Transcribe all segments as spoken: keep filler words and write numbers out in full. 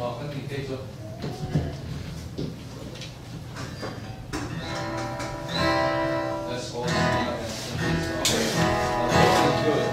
Kan ti kei cu. Let's all stand up and sing this song. Let's do it.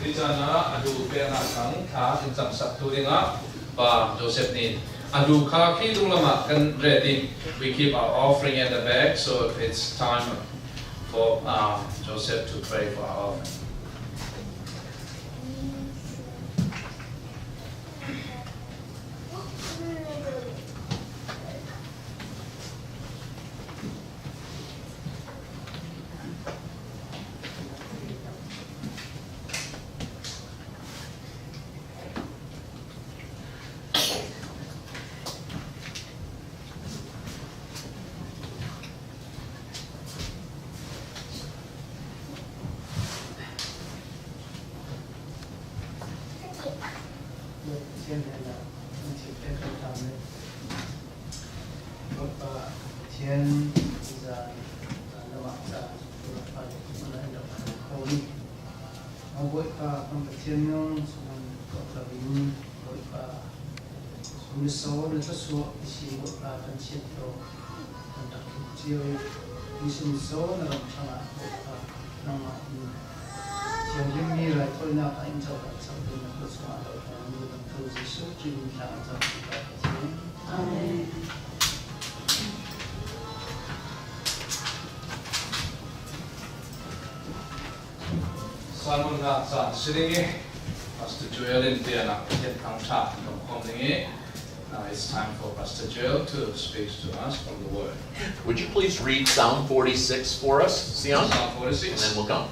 Hi caan ah a du peknak thang tha in camsaktu dingah Pa Joseph nih a du kha khi dunglam ah kan reh ding. We keep our offering at the back, so it's time for uh, Joseph to pray for our offering. Pathian hnenah kan thilpek kan tang le, Bawipa Pathian, zan, zan lamah caan Bawipa le hmun ah in rak kan kho ni. Bawipa kan Pathian nung chung kan kawh lo in, Bawipa misaw na thluasuah i si Bawipa kan chiat lo, kan rak tluk cio i misaw na ram ṭhangah Bawipa nangmah in Amen. Sermon ngah caan si ding i, Pastor Joel in pianah Pathian thangṭha kan khawm ding i, now it's time for Pastor Joel to speak to us from the Word. Would you please read Psalm forty-six for us, Sian? Psalm forty-six. And then we'll come.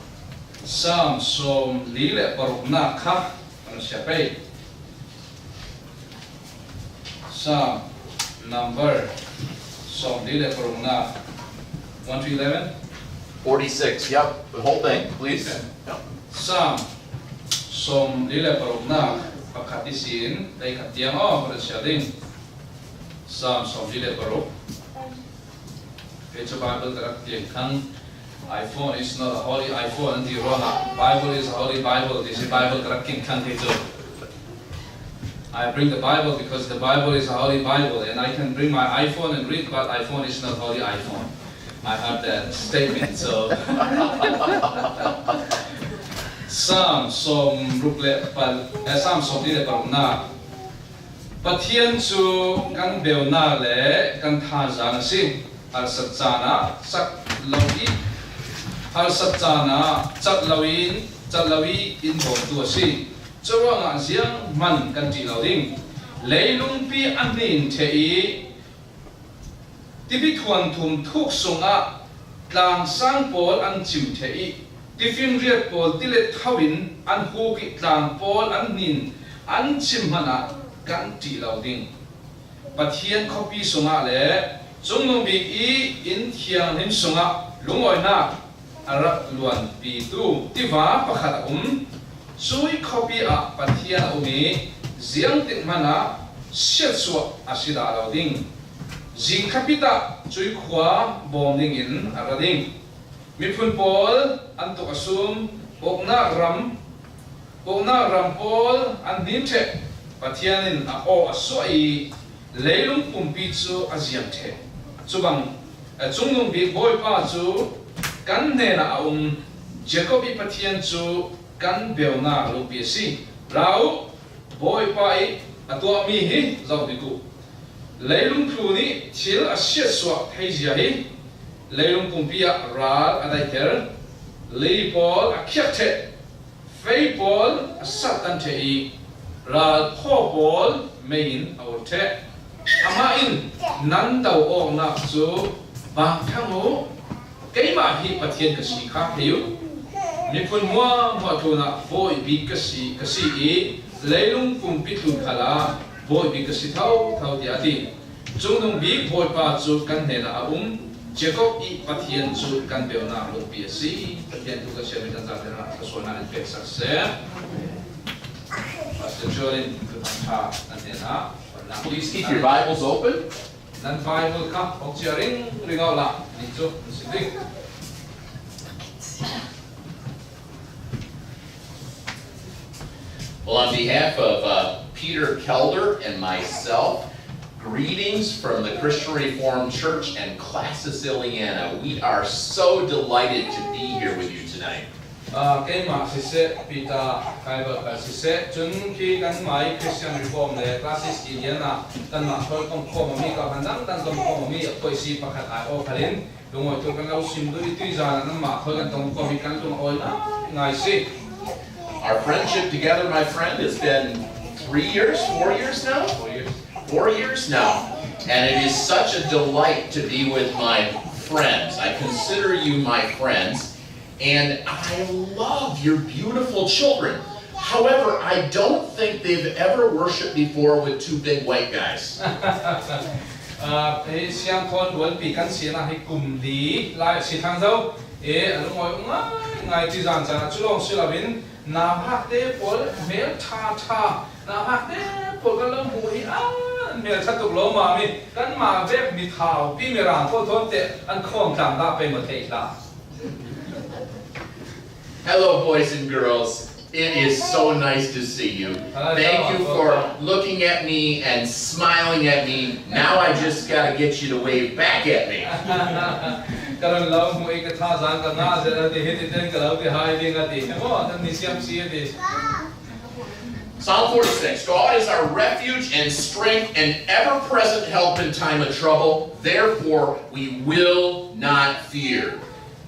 Psalm sawmli le parukna kha kan siap ei. Psalm number sawmli le parukna, one to eleven. Forty-six, yep, the whole thing, please. Okay. Yep. Psalm sawmli le parukna, pakhat ihsin, dai khat tiang aw, kan siap ding. Psalm sawmli le paruk. Kei cu Bible ka rak keng khan, iPhone is not a holy iPhone, an ti ruangah, Bible is a holy Bible, ti si Bible ka rak keng khan kei cu. I bring the Bible because the Bible is a holy Bible, and I can bring my iPhone and read, but iPhone is not holy iPhone. I heard that statement, so. Psalm sawmruk le pal, eh, Psalm sawmli le parukna. Pathian cu kan beunak le kan thazaang a si. Harsat caan ah cat lo i, harsat caan ah cat lo in, cat lo i in bawmtu a si. Curuangah zianghman kan ṭih lo ding. Leilungpi a hnin ṭheh i, tipi thuanthum thuk sungah tlangsang pawl an cim ṭheh i, tifinriat pawl tilet tho in an huk i, tlang pawl an hnin an cim hmanh ah kan ṭih lo ding. Pathian khuapi sungah le Cungnung Bik i inn thianghlim sungah lungawinak a rak luanpitu tiva pakhat a um. Cui khuapi ah Pathian a um i ziangtik hmanh ah siatsuah a si dah lo ding. Zing khapi ah cui khua bawm dingin a ra ding. Miphun pawl an tuk a sum, uknak ram, uknak ram pawl an hnin ṭheh. Pathian in a aw a suah i leilung pumpi cu a ziang ṭheh. Cubang, eh, Cungnung Bik Bawipa cu kan hnenah a um. Jacob i Pathian cu kan beunak lungpi a si. Ra u, Bawipa i a tuahmi hi zoh bik u. Leilung tlu nih thil a siatsuah theizia hi. Leilung pumpi ah ral a daihter, lei pawl a khiak ṭheh, fei pawl a sat an ṭheh i, ral phaw pawl mei in a ur ṭheh. Amah in nan do awknak cu bang thang u, keimah hi Pathian ka si kha thei u. Miphun hmuahhmuah tlunah Bawi bik ka si, ka si i, leilung pumpi tlun khalah Bawi bik ka si thotho, tiah a ti. Cungnung Bik Bawipa cu kan hnenah a um. Jacob i Pathian cu kan beunak lungpi a si. Pathian thu kan siarmi kan zate hna thluasuahnak in peksak seh. Pastor Joel in Thuthang ṭha nan hnenah. Please keep your Bibles open. Nan Bible kha awk cia ring ring awk lah, ni cu an si ding. Well, on behalf of uh, Peter Kelder and myself, greetings from the Christian Reformed Church and Class Siciliana. We are so delighted to be here with you tonight. Ah, keimah siseh, Peter Kaiber kha siseh, cun khi kanmah i Christian Reform le Class Siciliana kanmah thawi kong khawm mi, kha hman dang kan kong khawm mi a phoih si pakhat ai aw khalin, lungawi tu kan lo sim duh i tuizan ah nanmah thawi kan kong khawm mi kan lung a awi ngai ngai si. Our friendship together, my friend, has been three years, four years now? Four years. Four years now. And it is such a delight to be with my friends. I consider you my friends. And I love your beautiful children. However, I don't think they've ever worshiped before with two big white guys. Ah, eh, siangthawn rualpi kan sinak hi kum li lai si thang zo. Eh, a lungawi ngai ngai ti zan caan ah cu lawng si loin, nauhakte pawl hmel ṭha ṭha, nauhakte pawl kan lo hmuh hi an hmel ṭha tuk lo mah mi, kanmah vek mi thau pi mi rang ko thawn te an khawm tlang dah pei maw theih hlah. Hello, boys and girls. It is so nice to see you. Thank you for looking at me and smiling at me. Now I just gotta get you to wave back at me. Ka run lo hmuh i ka thazaang ka ngah zet a ti, hiti ten ka lo ti hai ding a ti. Maw, nan ni siam si a ti. Psalm forty-six. God is our refuge and strength, an ever-present help in time of trouble. Therefore, we will not fear.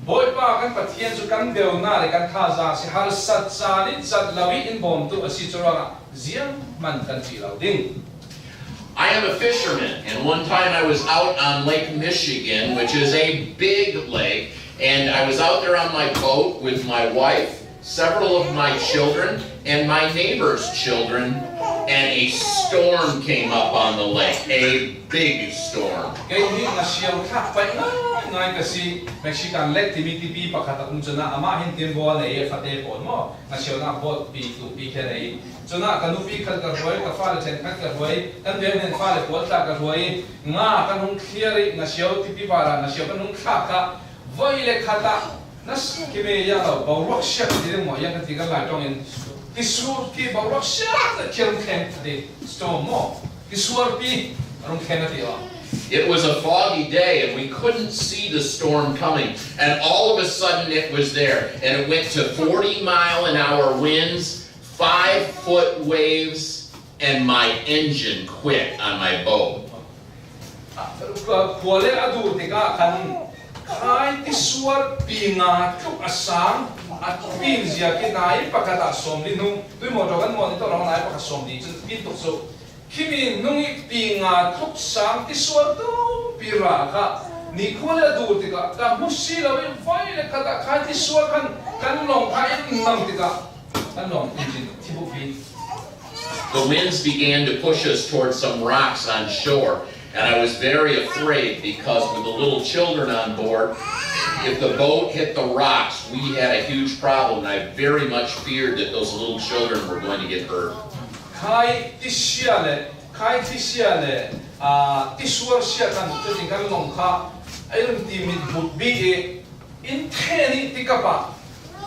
Bawipa kan Pathian cu kan beuna le kan thazaang a si, harsat caan i cat lo i in bawmtu a si, curuangah zianghman kan ṭih lo ding. I am a fisherman, and one time I was out on Lake Michigan, which is a big lake, and I was out there on my boat with my wife, several of my children, and my neighbor's children, and a storm came up on the lake, a big storm. Kei hi ngasiau thlak pai ngaingai ka si. Mexican Lake timi tipi pakhat a um cun ah, amah hin timbaw a nei i a fate pawl maw, ngasiau nak bawlpi tupi khi a nei. Cun ah ka nupi khat ka hruai, ka fale ṭhenkhat ka hruai, kan veng nen fale pawl tla ka hruai. Nga kan hung thliar i ngasiau tipi par ah ngasiau kan hung thlak ah, voi le khat ah na s- khi me yang lo, boruak siak ti ding maw, yang kan ti kan Lai ṭawng in, ti sur khi boruak siak khi a rung thleng ti, storm maw, ti suarpi a rung thleng a ti aw. It was a foggy day and we couldn't see the storm coming. And all of a sudden it was there. And it went to forty mile an hour winds, five foot waves, and my engine quit on my boat. Khua le a dur tikah khan khai tisuar pi nga tluk a sang a pin zia khi nai pakhat ah sawm li hnung, tui mawtaw kan mawh ni tawh nai pakhat sawm li cun pin tuk cu. Khimi hnung i pi nga tluk sang tisuar tumpi ra kha nikhua le a dur tikah ka hmu si lo i voi le khat ah khai tisuar khan kan lawng kha in mang tikah kan lawng in cin thibuk pi. The winds began to push us toward some rocks on shore, and I was very afraid because with the little children on board, if the boat hit the rocks, we had a huge problem, and I very much feared that those little children were going to get hurt. Khai tisia le, khai tisia le, aa, tisuar sia kan cutin kan lawng kha a i run ti mit but bi i, in then i tikap ah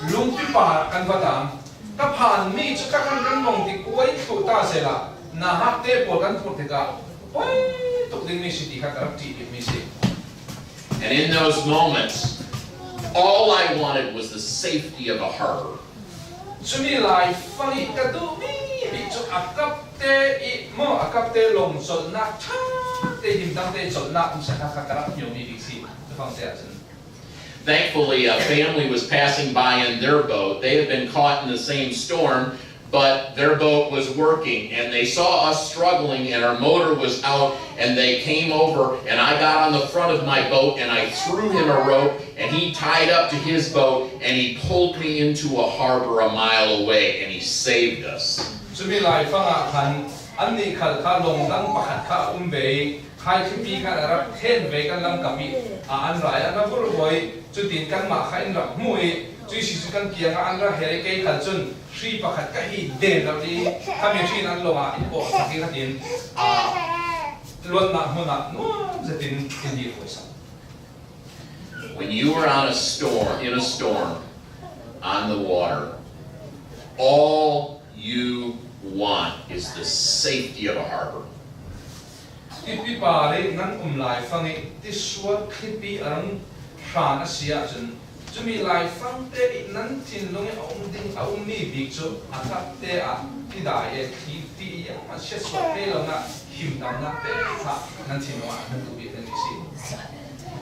lungpi par kan va tam. Ka phan mi cu ka kan kan lawng ti kuai thluh ta sehla, na hakte pawl kan phurh tikah poi tuk dingmi si ti kha ka rak ṭih bikmi si. And in those moments, all I wanted was the safety of a harbor. Cumi laifang i ka duhmi bik cu a kapte i maw, a kapte lawng colhnak ṭha te, himdangte colhnak um sia kha kha ka rak hmiomi bik si. Cufangte ahcun. Thankfully, a family was passing by in their boat. They had been caught in the same storm, but their boat was working, and they saw us struggling, and our motor was out, and they came over, and I got on the front of my boat, and I threw him a rope, and he tied up to his boat, and he pulled me into a harbor a mile away, and he saved us. Cumi laifang ah khan annih khal kha lawng dang pakhat kha a um ve i, Khai thlipi khan a rak then ve kan lam kap i, a an rai ah na vur hawi, cutin kanmah kha in rak hmu i, cuih si cu kan kiangah an ra her i, kei khal cun hri pakhat ka hi den lo ti, khami hri in an lawng ah in kawh sak i khatin, aa, luatnak hmun ah nuam zetin in dih hawi sak. When you are on a storm, in a storm, on the water, all you want is the safety of a harbor. Tipi par i nan um laifang i tisuar thlipi a rung hran a si ahcun, cumi laifangte i nan thinlung i a um ding, a ummi bik cu a kapte ah tidai e, thlipi i a siatsuah te lonak, himdamnak te kha nan thinlung ah nan duh bik nan i si.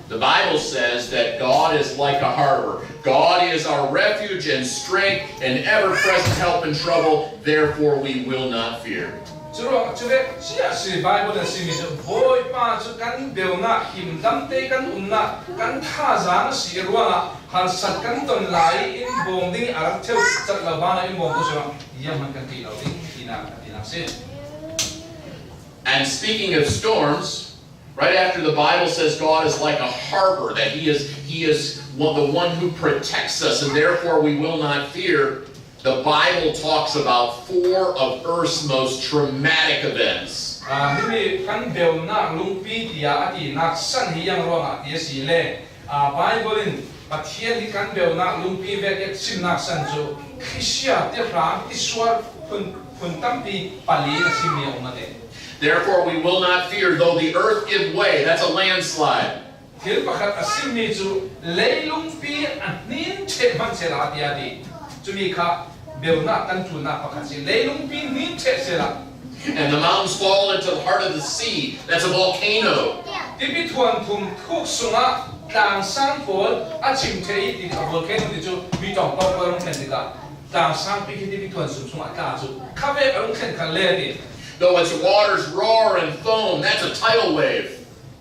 The Bible says that God is like a harbor. God is our refuge and strength, an ever present help in trouble. Therefore, we will not fear. Curuangah cu ve, cia si Bible a simi cu Bawipa cu kan beunak, himdamte kan umnak, kan thazaang a si ruangah harsat kan ton lai i in bawm ding i a rak theu cat lo hmana in bawmtu curuangah zianghman kan ṭih lo ding tinak a tinak si. And speaking of storms, right after the Bible says God is like a harbor, that He is He is one, the one who protects us, and therefore we will not fear. The Bible talks about four of Earth's most traumatic events. Ah, himi kan beunak lungpi tiah a tinak san hi yang ruangah ti a si le, ah, Bible in Pathian hi kan beunak lungpi vek i a chimnak san cu thlisia, tihrang, tisuar, phun, phun tampi pali a simi a um a ti. Therefore, we will not fear, though the earth give way. That's a landslide. Thil pakhat a simi cu leilungpi a hnin ṭheh hmanh sehla a ti a ti. Cumi kha Beuna kan ṭulna pakhat si. Leilungpi hnin ṭheh sela. And the mountains fall into the heart of the sea. That's a volcano. Tipi thuan thum thuk sungah tlangsang pawl a chim ṭheh i ti a volcano ti chu mi ṭawng pawl pawl a rung thlen ti ta. Tlangsangpi khi tipi thuan sum sungah tla chu khavek a rung thlen kha le ti. Though its waters roar and foam, that's a tidal wave.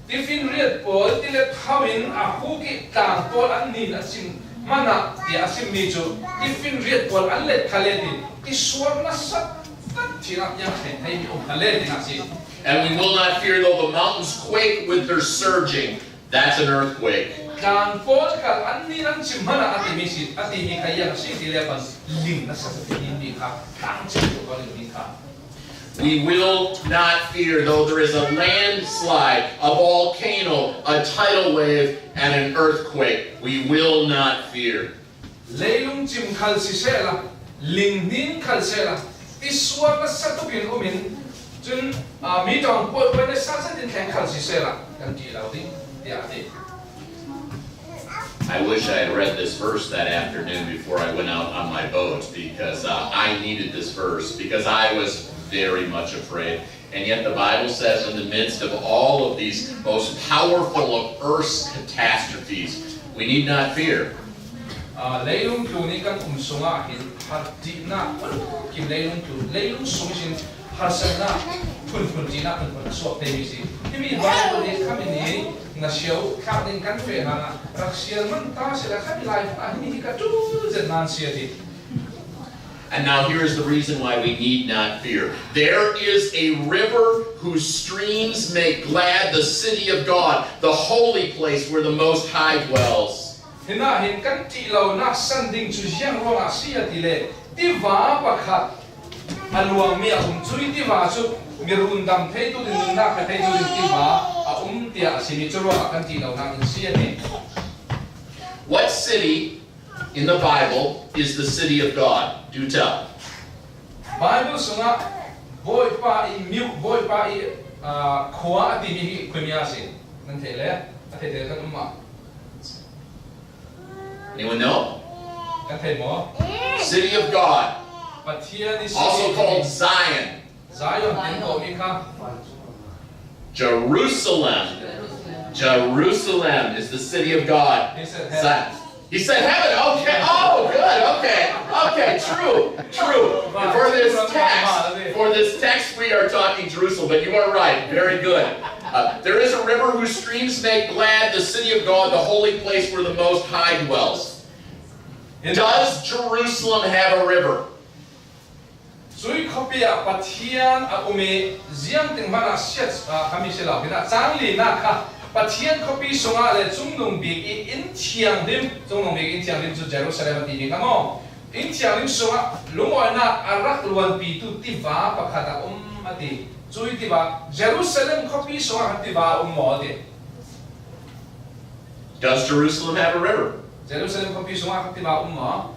Tifinriat pawl ti let hauin a huk i tlang pawl an nin a chim hmana ti a simmi chu tifinriat pawl an let kha le ti tisuar nasa tak thina yang thei thei mi um kha le ti na si. And we will not fear though the mountains quake with their surging. That's an earthquake. Tlang pawl kha an nin an chim hmana a timi si a timi kha yang si ti le pan ling nasa tak ti mi kha tlang chim pawl ling mi kha. We will not fear, though there is a landslide, a volcano, a tidal wave, and an earthquake. We will not fear. Leilung chim khal sisela, ling hnin khal sela, tisuar nasa tukin umin, chun, ah, mi ṭawng pawl pawl nasa sa tin thleng khal sisela, kan ti lo ding, ti a ti. I wish I had read this verse that afternoon before I went out on my boat because uh, I needed this verse because I was very much afraid. And yet the Bible says in the midst of all of these most powerful of earth's catastrophes, we need not fear. Ah, leilung tuni kan um sungah hin hartihna kim leilung tu leilung sung sin harsatna phunphun tina phunphun a suak te mi si. Himi Bible hi khamin hi na siau kha ding kan fe hana rak sial man ta sila khan lai a himi hi ka tul zet nan sia ti. And now here is the reason why we need not fear. There is a river whose streams make glad the city of God, the holy place where the Most High dwells. Hina hin kan ti lo na san ding chu ziang ruang a si a ti le tiva pakhat a luang mi a um chu i tiva chu mi rundam thei tu ding na ka thei tu ding tiva a um tia a si mi chu ruang a kan ti lo na ding si a ni. What city in the Bible is the city of God? Do tell. Bible sunga Bawipa i miu Bawipa i ah, khua a ti mi hi khuimia si. Nan thei le a thei thei kan um ma. Anyone know? Kan thei maw? City of God, Pathian i si also called Zion. Zion kan ko mi kha. Jerusalem. Jerusalem is the city of God. He said heaven. Zion. He said heaven. Okay. Oh, good. Okay. Okay. True. True. And for this text, for this text, we are talking Jerusalem. But you are right. Very good. Uh, there is a river whose streams make glad the city of God, the holy place where the Most High dwells. Does Jerusalem have a river? Cui khuapi ah Pathian a um i ziangtin hmana siat a mi si lo. Hina cang lina kha Pathian khuapi sungah le cungnung bik i inn thianghlim, cungnung bik inn thianghlim cu Jerusalem a timi kha maw? Inn thianghlim sungah lungawinak a rak luanpitu tiva pakhat a um a ti. Cui tiva Jerusalem khuapi sungah khan tiva a um maw a ti. Does Jerusalem have a river? Jerusalem khuapi sungah khan tiva um maw?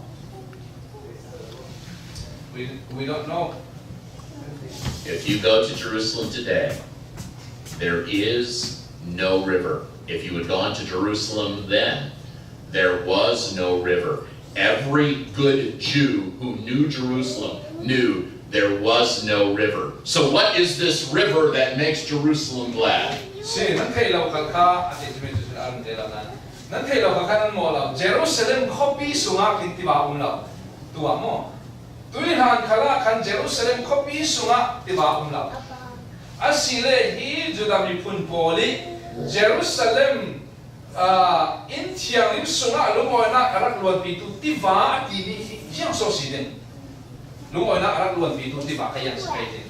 We, we don't know. If you go to Jerusalem today, there is no river. If you had gone to Jerusalem then, there was no river. Every good Jew who knew Jerusalem knew there was no river. So what is this river that makes Jerusalem glad? Si, nan thei lo kha kha a ti cumi cu a run te lo nan. Nan thei lo kha kha nan maw lo. Jerusalem khuapi sungah khin tiva um lo. Tuah maw? Tuihlan khalah khan Jerusalem khuapi sungah tiva um lo. A si le hi Judah miphun pawl i Jerusalem ah, inn thianghlim sungah lungawinak a rak luanpitu tiva a timi hi ziang so si ding. Lungawinak a rak luanpitu tiva kha ziang si kei ding.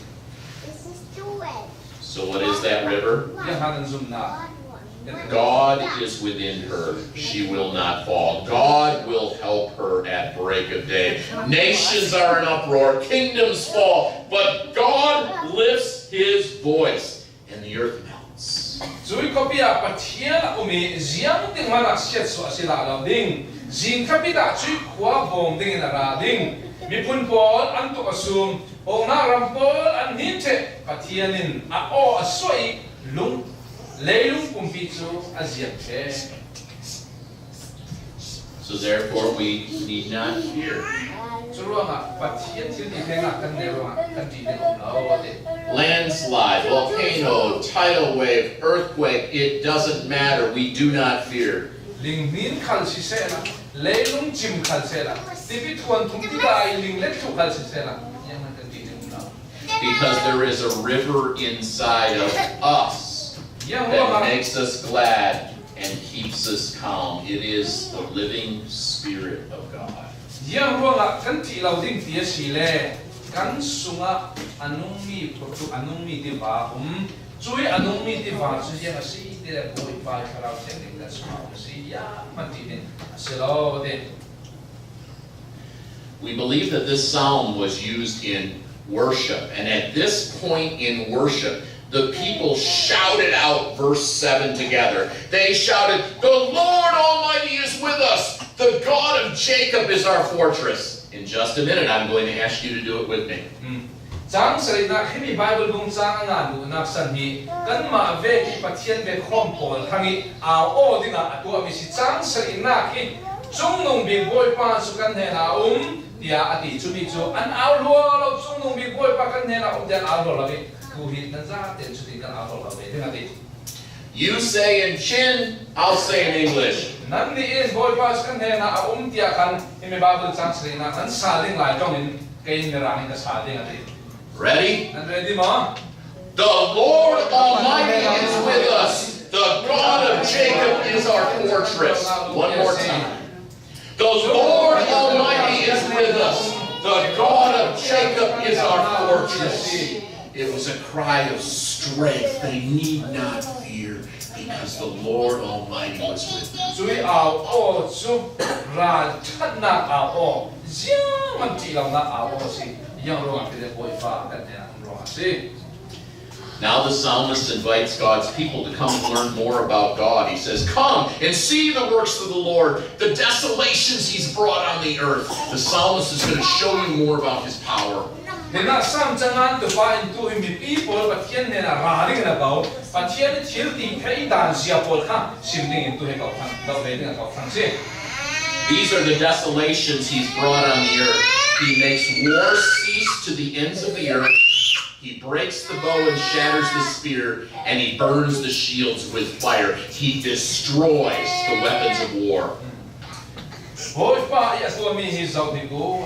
So what is that river? Ziang hna kan zumnak. God is within her. She will not fall. God will help her at break of day. Nations are in uproar. Kingdoms fall. But God lifts his voice. And the earth melts. Cui khuapi ah Pathian a um i ziangtin hmana siat suah a si dah lo ding. Zing khuapi ah cui khua bawm dingin a ra ding. Miphun pawl an tuk a sum. Awknak ram pawl an hnin ṭheh. Pathian in a aw a suah i lung, leilung pumpi cu a ziam ṭheh. So therefore we need not fear. Curuangah Pathian thil tih thengah kan nei ruangah kan ṭih ding a um lo a ti. Landslide, volcano, tidal wave, earthquake, it doesn't matter. We do not fear. Linghnin khal sisehla, leilung cim khal sehla, tipi thuanthum tidai ling let thluh khal sisehla, zianghman kan ṭih ding a um lo. Because there is a river inside of us that makes us glad and keeps us calm. It is the living Spirit of God. Ziang ruangah kan ṭih lo ding ti a si le, kan sungah a nungmi khutu a nungmi tiva um. Cui a nungmi tiva cu ziang a si ti le, Bawipa i Thlarau Thianghlim kan sungah um a si, zianghman ṭih ding a si lo a ti. We believe that this psalm was used in worship, and at this point in worship, the people shouted out verse seven together. They shouted, "The Lord Almighty is with us. The God of Jacob is our fortress." In just a minute, I'm going to ask you to do it with me. Cang sarihnak himi Bible bung cang a ngan duhnak san hi kanmah vek i Pathian vek khawm pawl thang i au aw dingah a tuahmi si. Cang sarihnak hi, "Cungnung bik Bawipa cu kan hnenah a um," tiah a ti. Cumi cu an au lua lo, "Cungnung bik Bawipa kan hnenah a um," tiah an au lua lo i tu hi nan zate in cutin kan au lua lo ve ding a ti. You say in Chin, I'll say in English. Nannih in, "Bawipa cu kan hnenah a um," tiah khan himi Bible cang sarihnak nan sal ding lai ṭongin kei in Mirang in ka sal ding a ti. Ready? Nan ready maw? The Lord Almighty is with us. The God of Jacob is our fortress. One more time. The Lord Almighty is with us. The God of Jacob is our fortress. It was a cry of strength. They need not fear because the Lord Almighty was with them. Cui au aw cu ralṭhatnak au aw, zianghman ṭih lonak au aw a si. Ziang ruangah ti le, Bawipa kan hnenah um ruangah a si. Now the psalmist invites God's people to come and learn more about God. He says, "Come and see the works of the Lord, the desolations he's brought on the earth." The psalmist is going to show you more about his power. Hinah Sam cangan tupa in tu hi mipi pawl Pathian hnenah ra dingin a ko. Pathian thil tih theih dan zia pawl kha sim dingin tu hi ko thang, ko ve dingin ko thang si. These are the desolations he's brought on the earth. He makes war cease to the ends of the earth. He breaks the bow and shatters the spear, and he burns the shields with fire. He destroys the weapons of war. Bawipa i a tuahmi hi zoh hi ku.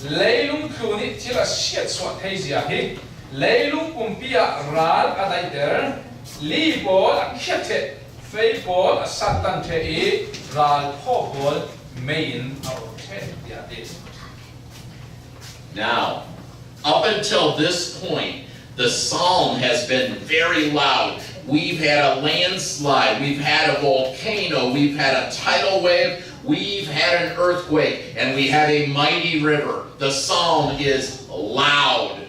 Leilung tlu nih thil a siatsuah theizia hi. Leilung pumpi ah ral a daihter, li pawl a khiat ṭheh, fei pawl a sattan ṭheh i, ral phaw pawl mei in a ur ṭheh, tiah a ti. Now, up until this point, the psalm has been very loud. We've had a landslide, we've had a volcano, we've had a tidal wave, we've had an earthquake, and we have a mighty river. The psalm is loud.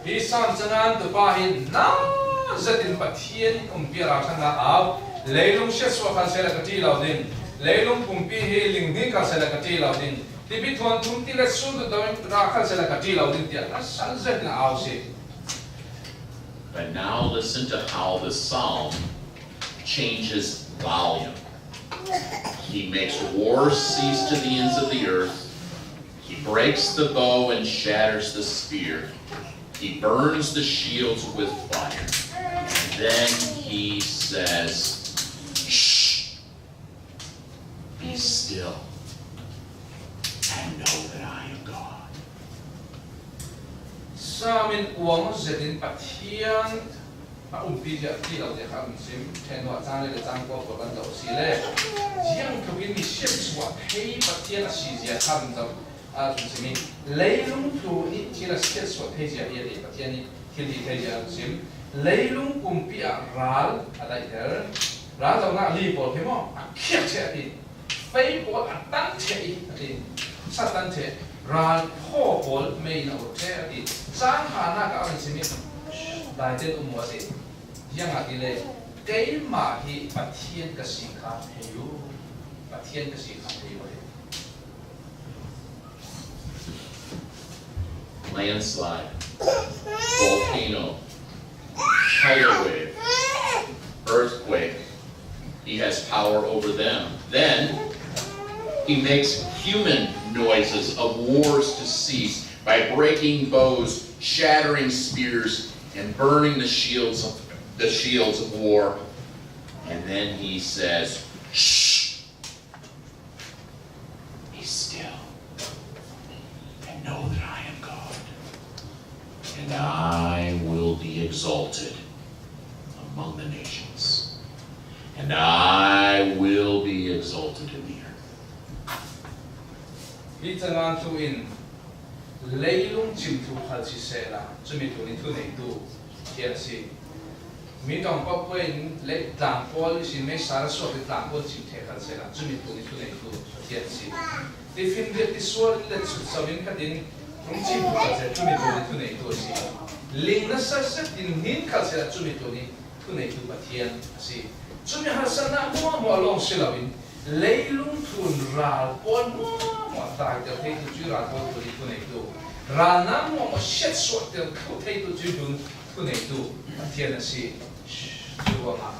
Hi Sam cangan tupa hi nau zetin Pathian umpi a ralṭhatnak au. Leilung siatsuah khal sehla ka ṭih lo ding. Leilung pumpi hi linghnin khal sehla ka ṭih lo ding. Tipi thuanthum ti le sun tu dawin ra khal sehla ka ṭih lo ding tiah a san zetin a au si. But now listen to how the psalm changes volume. He makes war cease to the ends of the earth. He breaks the bow and shatters the spear. He burns the shields with fire. And then he says, "Shh! Be still and know that I am God." Sam in uang zetin Pathian a umpi zia ti lo zia kha kan sim. Ṭhen hnuah cang le le cang kua kua kan zoh si le, ziang tlukin mi siatsuah thei Pathian a si zia kha kan zoh. A kan sim i, leilung tlu nih thil a siatsuah thei zia hi a ti, Pathian nih thil ti thei zia kan sim. Leilung pumpi ah ral a daihter, ral zohnak li pawl khi maw a khiat ṭheh a ti. Fei pawl a tan ṭheh i a ti. Sa tan ṭheh, ral phaw pawl mei in a ur ṭheh a ti. Cang khatnak ah a kan sim i, daiten um uh a ti. Ziangahtile, "Keimah hi Pathian ka si kha thei uh, Pathian ka si kha thei uh," a ti. Landslide, volcano, tidal wave, earthquake. He has power over them. Then, He makes human noises of wars to cease by breaking bows, shattering spears, and burning the shields of, the shields of war. And then he says, "Shh! Be still and know that I am God. And I will be exalted among the nations. And I will be exalted in the earth." Hi chan thu in leilung chim thu khal siseh la, cumi thu ni thuneitu Pathian a si. Mi tawng pawh pawhin lei tlangpawl ihsin meisa suak in tlangpawl chim thei khal siseh la, cumi thu ni thuneitu Pathian a si. Tifinriat tisual in let sutso in khatin hong chim thu khal siseh, cumi thu ni thuneitu a si. Ling nasa setin hnin khal siseh la, cumi thu ni thuneitu Pathian a si. Cumi harsatna hmuahhmuah lawng si loin, leilung thun ral pawl hmuahhmuah daitel theitu cu ral pawl thu ni thuneitu, ralnak hmuahhmuah siatsuahtel theitu cu thun thuneitu Pathian a si. Cu ruangah,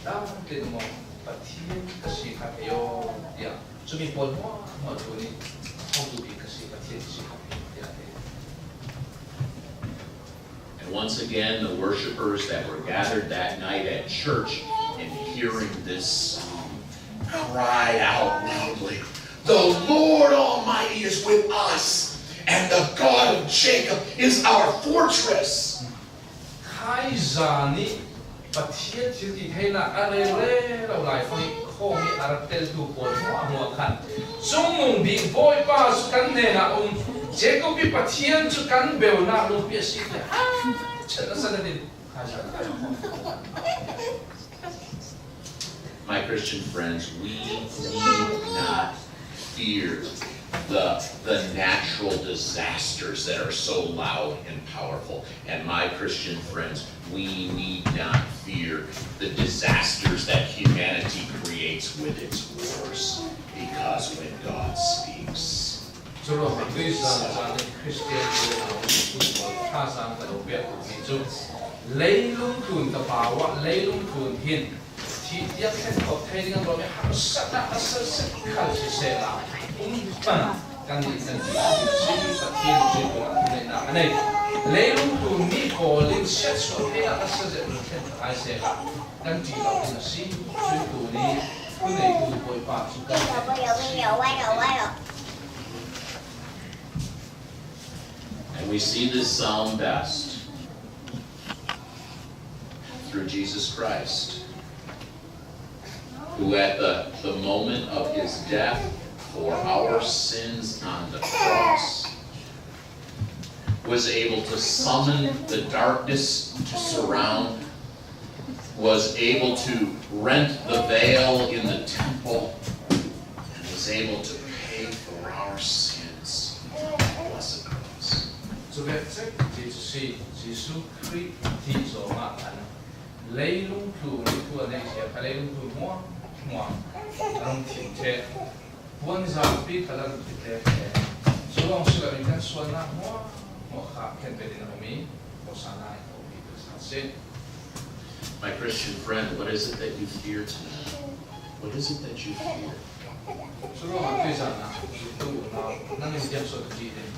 "Dam tlin maw, Pathian ka si kha thei aw," tiah cumi pawl hmuahhmuah thu ni hong duh bik ka si, Pathian ka si kha thei aw, tiah a ti. And once again, the worshipers that were gathered that night at church, in hearing this song, cried out loudly, "The Lord Almighty is with us, and the God of Jacob is our fortress." Khaizan ih Pathian thiltitheinak a rel rero lai fangih khawng ih a rak teltu pawl hmuahhmuah khan, "Cungnung bik Bawipa cu kan hnenah um, Jacob ih Pathian cu kan beunak lungpi a si," tiah a chan a san in. My Christian friends, we need not fear the, the natural disasters that are so loud and powerful. And my Christian friends, we need not fear the disasters that humanity creates with its wars, because when God speaks, Curuangah tuizan zan in Khristian pawl thazaang ka lo pek mi cu leilung tlun ka pau ah leilung tlun hin thih tiang khen khawh thei ding an ruahmi harsatnak a serhsat khal siseh la, um hmanh kan nih kan ti si Pathian cu tuah thuneinak a nei. Leilung tlun mi pawl in siatsuah theinak a serhsat thlen hai seh la, kan ṭih lo ding a si. Cucu ni thuneitu Bawipa cu kan hnenah a si. And we see this psalm best through Jesus Christ, who at the, the moment of his death for our sins on the cross was able to summon the darkness to surround, was able to rent the veil in the temple, and was able to pay for our sins on the blessed cross. Cu vek cek Jesuh si, Jesuh Khrih thih zongah khan leilung tlun ih thu a neih cia kha leilung tlun hmuahhmuah a rung thim ṭheh. Puanzarpi kha lam ti te te. Cu lawng si loin kan sualnak hmuahhmuah kha khenbet in a um i, Hosanna in thawhpi kan sa si. My Christian friend, what is it that you fear tonight? What is it that you fear? Cu ruangah tuizan ah zumtu unau nang in tiang sual ka dih ding.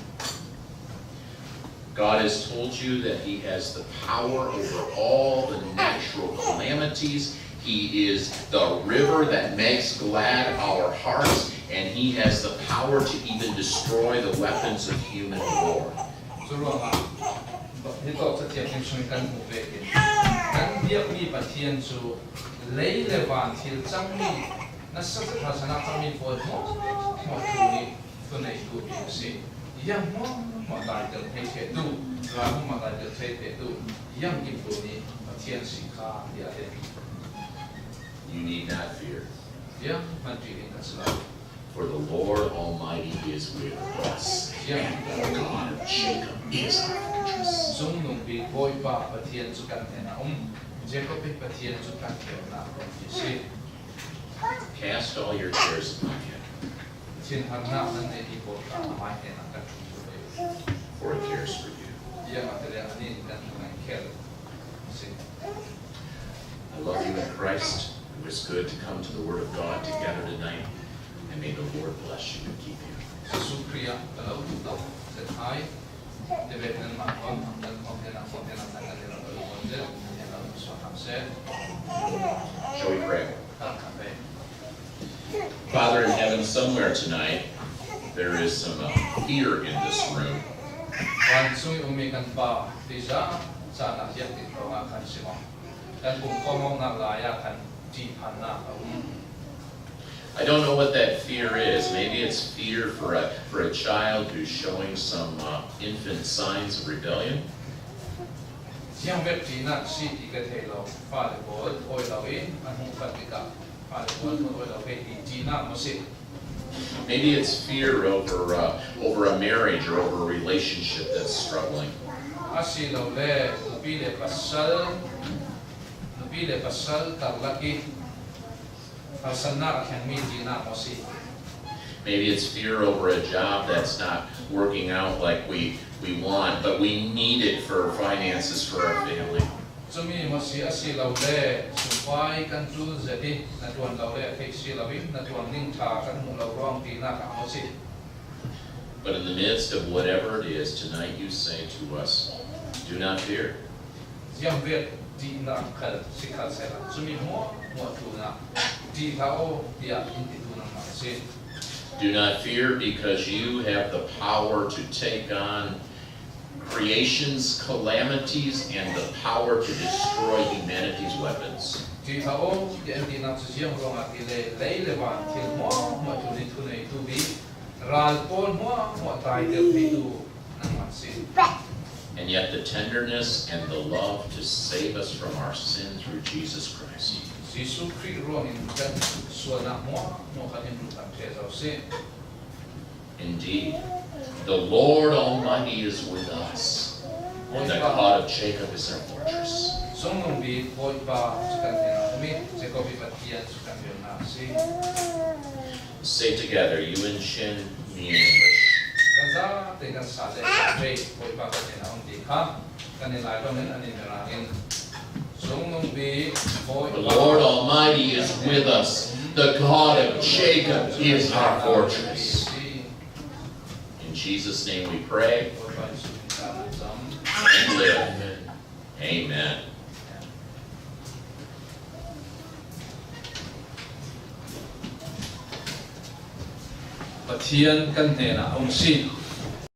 God has told you that He has the power over all the natural calamities. He is the river that makes glad our hearts, and He has the power to even destroy the weapons of human war. Curuangah hi tawh Cathiang hrimhrim kan hmuh vekin kan biakmi Pathian cu lei le van thil cangmi, nasa zet harsatnak cangmi pawl hmuahhmuah tlun ih thuneitu bik a si. Ziang hmuahhmuah daitel thei ṭhehtu, ral hmuahhmuah daitel thei ṭhehtu, ziang kim tlun ih Pathian si kha, tiah a ti. You need not fear. Ziang hman ṭih ding ka si lo. For the Lord Almighty is with us, and the God of Jacob is our fortress. Zungnung bik Bawipa Pathian cu kan hnenah um, Jacob ih Pathian cu kan kherhnak lawngpi a si. Cast all your cares upon him. Thinharnak nan neihmi pawl kha amah hnenah kan ṭhum ve. For he cares for you. Ziangahtile anih nih kan hnenah kher a si. I love you in Christ. It was good to come to the Word of God together tonight. And may the Lord bless you and keep you. Jesuh Khrih ah ka lo tuk lo zet hai. Te ve nan ma kon nan kon te na kon te na ta ka te na ko lo kon zet. Te na lo so ham se. Shall we pray? Ka ka ve. Father in heaven, somewhere tonight there is some uh, fear in this room. Vancung i um i kan Pa, ti za za na ziak ti ko nga kan si mo. Kan kum ko mo na la ya kan ti phan na ka um. I don't know what that fear is. Maybe it's fear for a, for a child who's showing some uh, infant signs of rebellion. Ziang vet ti na si ti ka thei lo. Fa le bol oi lo in an hung fat ti ka. Fa le bol oi lo ke ti ti na mo si. Maybe it's fear over uh, over a marriage or over a relationship that's struggling. A si lo le nupi le pasal nupi le pasal tar laki Harsatna a khen mi tina mo si. Maybe it's fear over a job that's not working out like we, we want, but we need it for finances for our family. Cumi mo si a si lo le sumpai kan tu zeti na tuan lo le a kei si lo in na tuan ning tha kan mu lo rong tina ka mo si. But in the midst of whatever it is, tonight you say to us, do not fear. Ziam vet ti na khal si khal sai la. Sumi mo mo tu na ti tha o ti a in ti tu na ma si. Do not fear, because you have the power to take on creation's calamities and the power to destroy humanity's weapons. Ti tha o ti an ti na ziam rong a ti le lei le van ti mo mo tu ni tu nei tu bi. Ral pawl hmuahhmuah taitel theitu nangmah si. And yet the tenderness and the love to save us from our sin through Jesus Christ. Jesuh Khrih ruangin kan sualnak hmuahhmuah kan in kan thei zo si. Indeed, the Lord Almighty is with us, and the God of Jacob is our fortress. Song nong bi Bawipa cu kan hnenak a um i, Jacob i Pathian cu kan biaknak a si. Say together, you in Chin, me in English. Kan za te kan sa le kan ve Bawipa kan hnenak a um ti kha kan i lai bangin an in Mirang in. Song nong bi Bawipa. The Lord Almighty is with us. The God of Jacob is our fortress. In Jesus' name we pray and live. Amen. Pathian kan hnenah a um si.